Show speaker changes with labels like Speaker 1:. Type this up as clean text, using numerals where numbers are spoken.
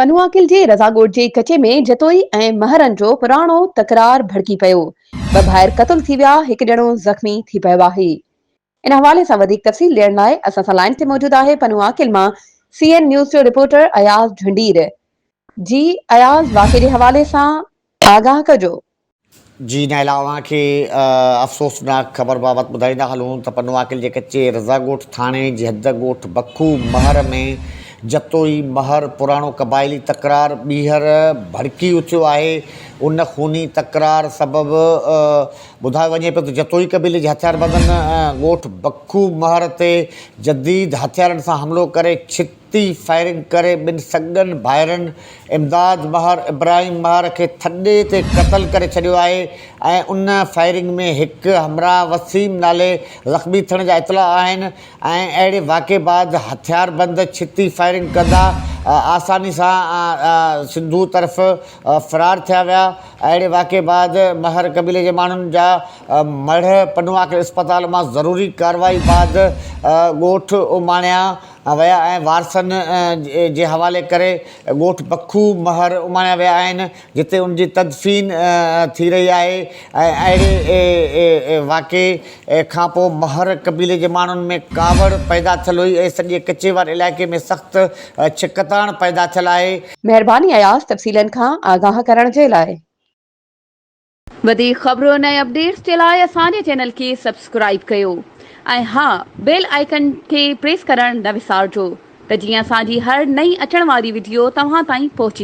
Speaker 1: پنوعاقل جي رضا ڳوٺ جي ڪچي ۾ جتوئي ۽ مهرن جو پراڻو تڪرار ڀڙڪي پيو، ٻه ڀائر قتل ٿي ويا، هڪ ڄڻو زخمي ٿي پيو آهي. ان حوالي سان وڌيڪ تفصيل ڏيڻ لاء اسان سان لائين تي موجود آهي پنوعاقل مان سي اين نيوز جو رپورٽر اياز جهنڊير. جي اياز واقعي جي حوالي سان آگاهه ڪجو.
Speaker 2: جي نائلا اوهان کي افسوسناڪ خبر بابت ٻڌائيندا هلون ته پنوعاقل جي ڪچي رضا ڳوٺ ٿاڻي جي حد ڳوٺ بکو مهر ۾ جتوئي مهر پراڻو قبائلي تڪرار ٻيهر ڀڙڪي اٿيو آهي ان خوني تڪرار سبب ٻڌايو وڃي پيو ته جتوئي قبيلي جي هٿياربندن ڳوٺ بکو مهر تي جديد هٿيارن سان حملو ڪري ڇت تي فائرنگ ڪري ٻن سڳن ڀائرن امداد مهر، ابراهيم مهر کي ٿڏي تي قتل ڪري ڇڏيو آهي ۽ ان فائرنگ ۾ هڪ همراهه وسيم نالي زخمي ٿيڻ جا اطلاع آهن ۽ اهڙي واقعي بعد هٿياربند ڇتي فائرنگ ڪندا آساني سان سنڌو طرف فرار ٿيا ويا اهڙي واقعي بعد مهر قبيلي جي ماڻهن جا مڙهه پنوعاقل اسپتال مان ضروري ڪارروائي بعد ڳوٺ اماڻيا ويا ۽ وارثن جي حوالي ڪري ڳوٺ بکو مهر اماڻيا ويا آهن جتي ان جي تدفين ٿي رهي آهي ۽ اهڙي واقعي کانپوء مهر قبيلي جي ماڻهن ۾ ڪاوڙ پيدا ٿيل هئي ۽ سڄي ڪچي واري علائقي ۾ سخت ڇڪتاڻ پيدا ٿيل آهي.
Speaker 1: مهرباني اياز تفصيلن کان آگاهه ڪرڻ جي لاء. وڌيڪ خبرن ۽ اپڊيٽس جي لاء اسان جي چينل کي سبسڪرائيب ڪيو ۽ ها بيل آئيڪن کي پريس ڪرڻ نه وسارجو ته جيئن اسان جي هر نئين اچڻ واري وڊيو توهان تائين پهچي.